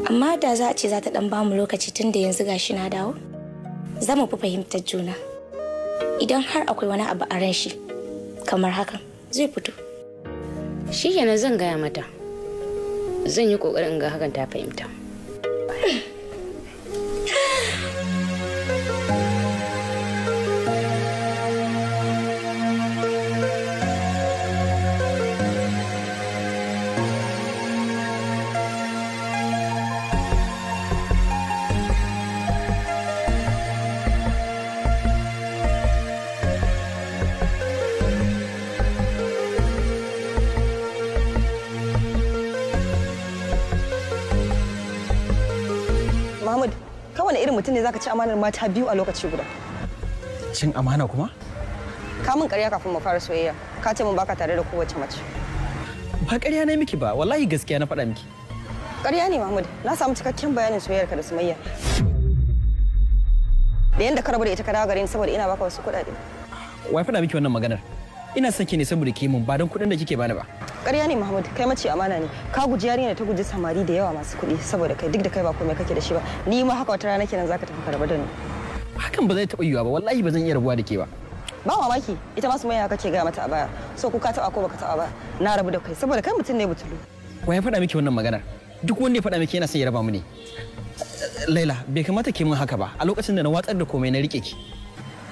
Amma da za a ce za ta dan bamu lokaci tun da yanzu gashi na dawo, za mu fi fahimtar juna. Idan har akwai wani abu a ran shi kamar hakan zai fito. Shi kenan zan gaya mata. Zan yi ƙoƙarin in ga hakan ta fahimta. Labarina. wani irin mutum ne zaka ci amanar mata biyu a lokaci guda? Cin amana kuma? Ka min ƙarya kafin mu fara soyayya. Ka ce mun baka tare da kowace mace. Ba ƙarya na miki ba, wallahi gaskiya na faɗa miki. Ƙarya ne Mahmud. Na samu cikakken bayanin soyayyarka da Sumayya. Da yanda ka rabu da ita ka dawo gare ni saboda ina baka wasu kuɗaɗe. Wai faɗa miki wannan maganar? Ina son ki ne saboda ki mun ba don kuɗin da kike bani ba. Ƙarya ne Mahmud, kai mace amana ne. Ka guji yarinya da ta guji samari da yawa masu kuɗi saboda kai duk da kai ba komai kake da shi ba. Ni ma haka wata rana kenan zaka tafi ka rabu da ni. Hakan ba zai taɓa yiwuwa ba, wallahi ba zan iya rabuwa da ke ba. Ba mamaki, ita ma Sumayya kake gaya mata a baya. So ko ka taɓa ko baka taɓa ba, na rabu da kai saboda kai mutum ne butulu. Wai faɗa miki wannan maganar? Duk wanda ya faɗa miki yana son ya raba mu ne. Laila, bai kamata ki mun haka ba a lokacin da na watsar da komai na rike ki.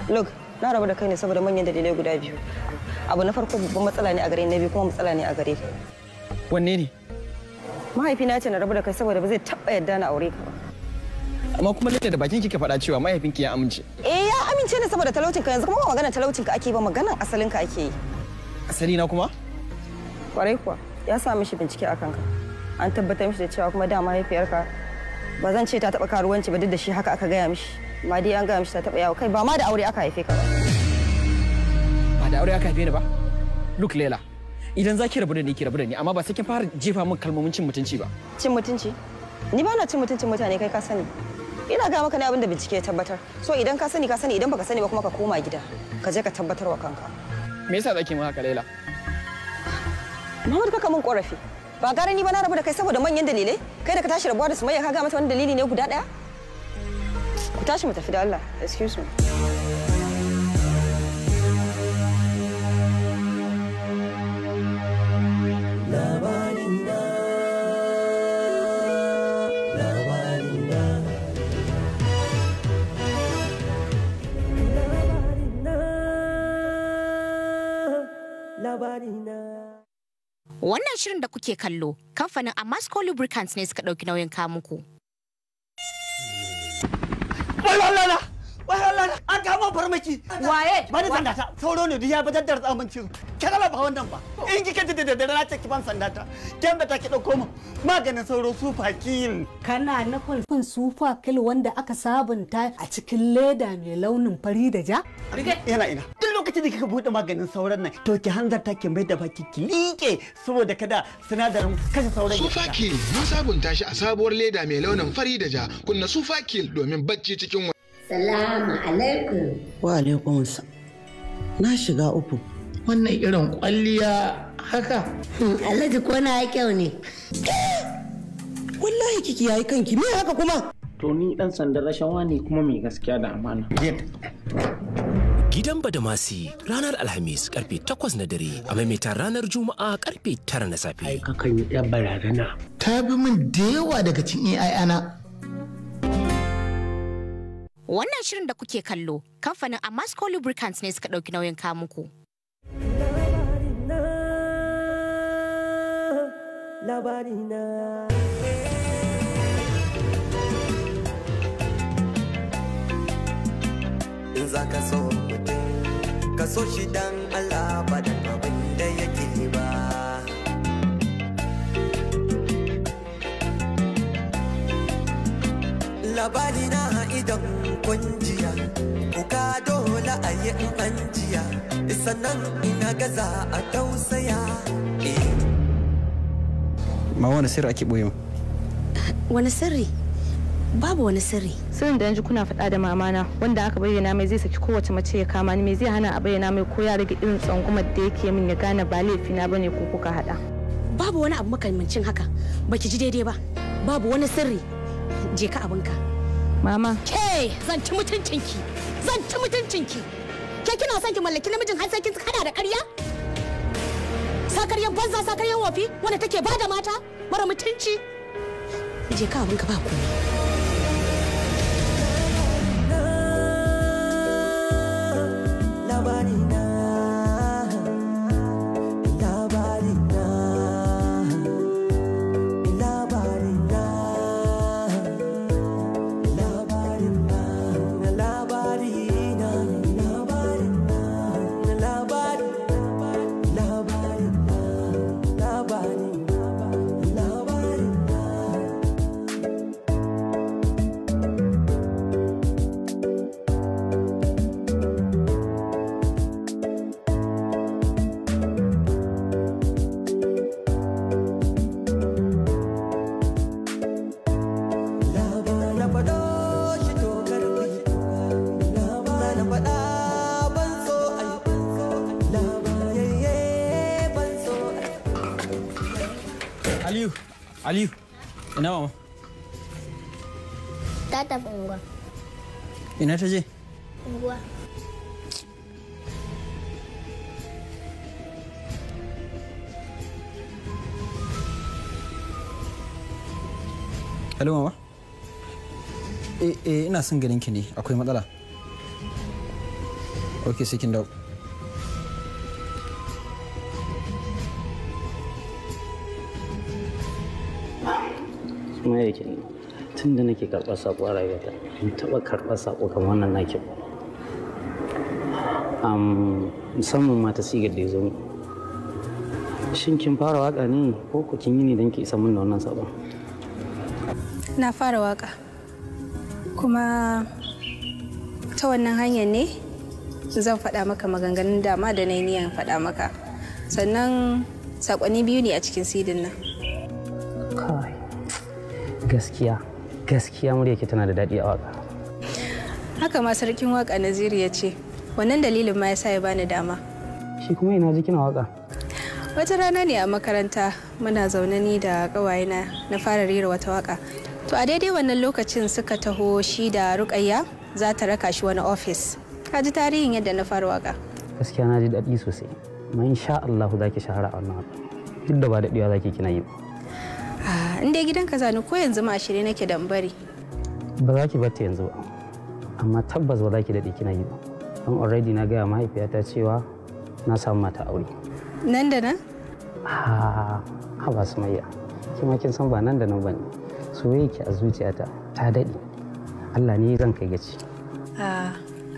Look, na rabu da kai ne saboda manyan dalilai guda biyu. Abu na farko babban matsala ne a gare ni, na biyu kuma matsala ne a gare ka. Wanne ne? Mahaifina ya ce na rabu da kai saboda ba zai taɓa yadda na aure ka ba. Amma kuma Laila da bakin kika faɗa cewa mahaifinki ya amince. Eh ya amince ne saboda talaucin ka, yanzu kuma ba maganar talaucin ka ake ba, maganar asalin ka ake yi. Asali na kuma? Kwarai kuwa, ya sa mishi bincike a kanka. An tabbatar mishi da cewa kuma da mahaifiyarka ba zan ce ta taɓa karuwanci ba, duk da shi haka aka gaya mishi. Amma dai an gaya mishi ta taɓa yawo, kai ba ma da aure aka haife ka ba. Ba da aure aka haife ni ba? Look Laila, idan za ki rabu da ni ki rabu da ni, amma ba sai kin fara jefa min kalmomin cin mutunci ba. Cin mutunci? Ni ba na cin mutuncin mutane, kai ka sani. Ina ga maka ne abin da bincike ya tabbatar. So idan ka sani ka sani, idan baka sani ba kuma ka koma gida. Ka je ka tabbatar wa kanka. Me yasa zaki min haka Laila? Muhammad kaka min korafi. Ba gara ni ba na rabu da kai saboda manyan dalilai? Kai da ka tashi rabuwa da Sumayya ka ga mata wani dalili ne guda ɗaya? Ku tashi mu tafi da Allah. Excuse me. Wannan shirin da kuke kallo, kamfanin Amasco Lubricants ne suka ɗauki nauyin kawo muku. Wai Allah na! Wai Allah na! An kama farmaki! Waye? Bani sanda ta. Sauro ne duk ya badar da tsamin cizo. Kana ba wannan ba. In kika ji da daddare na ce ki ban sanda ta. Kin da ta ki dauko mu maganin sauro super kill. Kana nufin super kill wanda aka sabunta a cikin leda mai launin fari da ja? Yana ina. Duk lokacin da kika bude maganin sauron nan to ki hanzarta ki mai da baki ki liƙe saboda kada sinadarin kashe sauron ya Super fita. Kill mun sabunta shi a sabuwar leda mai launin fari da ja. Kunna Super Kill domin bacci cikin Salamu alaikum. Wa alaikum Na shiga uku. Wannan irin kwalliya haka. Alhaji ko na yi kyau ne. Wallahi kiki yayi kanki me haka kuma? To ni dan sandan rashawa ne kuma mai gaskiya da amana. Gidan Badamasi ranar Alhamis karfe 8 na dare a maimaita ranar Juma'a karfe 9 na safe. Kakan yi ɗan barazana. Ta bi min da yawa daga cikin ai ana. Wannan shirin da kuke kallo, kamfanin Amasco Lubricants ne suka ɗauki nauyin kawo muku. Labarina. In za ka so mutum, ka so shi dan Allah ba dan abin da yake ba. Labarina idan kunjiya, kuka dole a yi in an jiya, sannan ina gaza a tausaya. Ma wani sirri ake boye Wani sirri? Babu wani sirri. Sirrin da yanzu kuna faɗa da mamana wanda aka bayyana mai zai saki kowace mace ya kama ni, me zai hana a bayyana mai ko ya rage irin tsangumar da yake min ya gane ba laifina bane ko kuka haɗa. Babu wani abu makamancin haka. Baki ji daidai ba. Babu wani sirri. Je ka abinka. Mama. Ke zan ci mutuncinki. Zan ci mutuncinki. Ke kina son ki mallaki namijin har sai kin hada da ƙarya? Sakaryan banza sakaryan wofi wanda take bada mata mara mutunci. Je ka abinka ba komai. Labarina, labarina, labarina, labarina, labarina, labarina, labarina, labarina, labarina. Aliyu, ina mama? Ta tafi unguwa. Ina ta je? Unguwa. Hello mama. Eh, ina son ganin ki ne, akwai matsala. Okay, sai kin dawo. Kuma yake tun da nake karɓar saƙo a rayuwata, ban taɓa karɓar saƙo kamar wannan naki ba. Musamman ma ta sigar da ya zo min. Shin kin fara waƙa ne ko ku kin yi ne don ki isa min da wannan saƙon? Na fara waka. Kuma ta wannan hanyar ne zan faɗa maka maganganun dama da na yi niyan faɗa maka. Sannan saƙonni biyu ne a cikin sidin nan. Kai, gaskiya, gaskiya muryarki tana da daɗi a waƙa. Haka ma sarkin waka Naziru ya ce, wannan dalilin ma ya sa ya bani dama. Shi kuma ina ji kina waƙa? Wata rana ne a makaranta muna zaune ni da ƙawayena na fara rera wata waka. To a daidai wannan lokacin suka taho shi da Rukayya za ta raka shi wani ofis. Ka ji tarihin yadda na fara waka. Gaskiya na ji daɗi sosai. Amma insha Allah za ki shahara a wannan waƙa. Duk da ba daɗewa za ki kina yi ba. Ah, in dai gidanka zani ko yanzu ma a shirye nake da in bari. Ba za ki bar ta yanzu ba. Amma tabbas ba za ki daɗe kina yi ba. Don already na gaya mahaifiyata cewa na samu mata aure. Nan da nan? Ha, haba Sumayya. Kima kin san ba nan da nan bane. Soyayya ki a zuciyata ta daɗe. Allah ne zan kai gaci. Ah,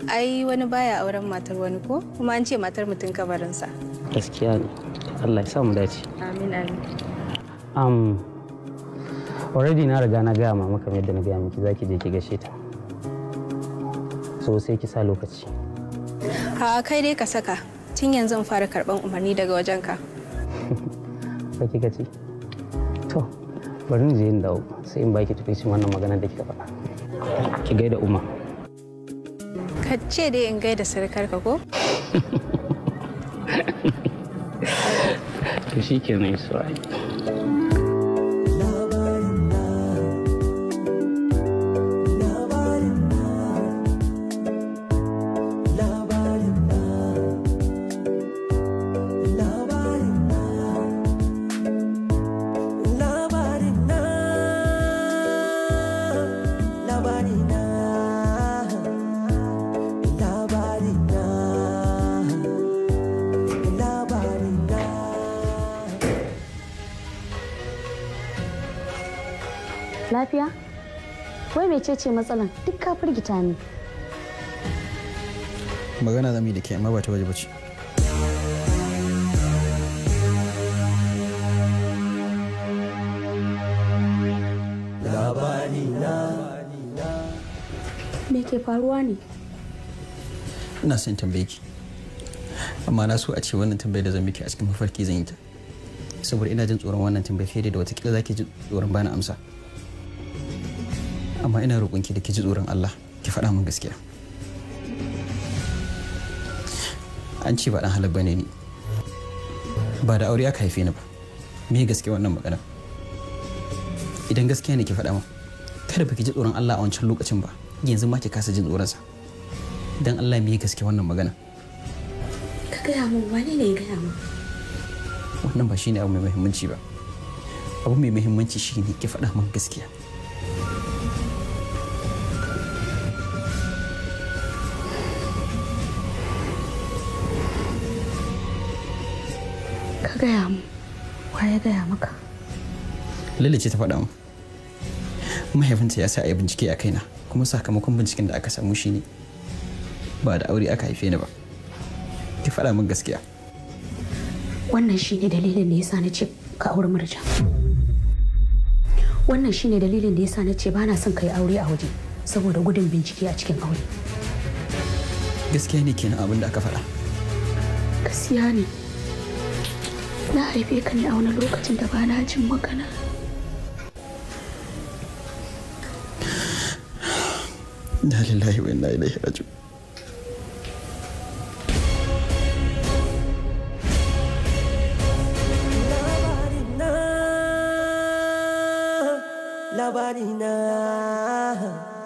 ai wani baya auren matar wani ko? Kuma an ce matar mutum kabarinsa. Gaskiya ne. Allah ya sa mu dace. Amin amin. Already na riga na gaya mama kamar yadda na gaya miki zaki je ki gaishe ta. So sai ki sa lokaci. Ha kai dai ka saka. Tun yanzu in fara karban umarni daga wajenka. Ka kika ce? To, bari ni je in dawo sai in baki tukuicin wannan maganar da kika faɗa. Ki gaida Umma. Ka ce dai in gaida surukarka ko? To shikenan it's alright. Lafiya? Wai mecece matsalan? Duk ka firgita ni. Magana zamu yi da ke amma ba ta waje bace. Me ke faruwa ne? Ina son tambaye ki. Amma na so a ce wannan tambayar da zan miki a cikin mafarki zan yi ta. Saboda ina jin tsoron wannan tambayar fiye da watakila za ki ji tsoron bani amsa. Amma ina roƙonki da ki ji tsoron Allah ki faɗa min gaskiya. An ce ba ɗan halal bane ni. Ba da aure aka haife ni ba. Me gaskiya wannan magana? Idan gaskiya ne ki faɗa min. Kada ba ki ji tsoron Allah a wancan lokacin ba. Yanzu ma ki kasa jin tsoronsa. Dan Allah me gaskiya wannan magana? Ka gaya min wane ne ya gaya min? Wannan ba shine abu mai muhimmanci ba. Abu mai muhimmanci shine ki faɗa min gaskiya. Ka gaya min wa ya gaya maka? Lalle ce ta faɗa min. Mahaifinta ya sa a yi bincike a kaina kuma sakamakon binciken da aka samu shine ba da aure aka haife ni ba. Ki faɗa min gaskiya. Wannan shine dalilin da yasa na ce ka auri Murja. Wannan shine dalilin da yasa na ce ba na son ka yi aure a waje saboda gudun bincike a cikin aure. Gaskiya ne kenan abin da aka faɗa. Gaskiya ne. Na haife ka ne a wani lokacin da ba na jin magana. Inna lillahi wa inna ilaihi raji'un. Labarina.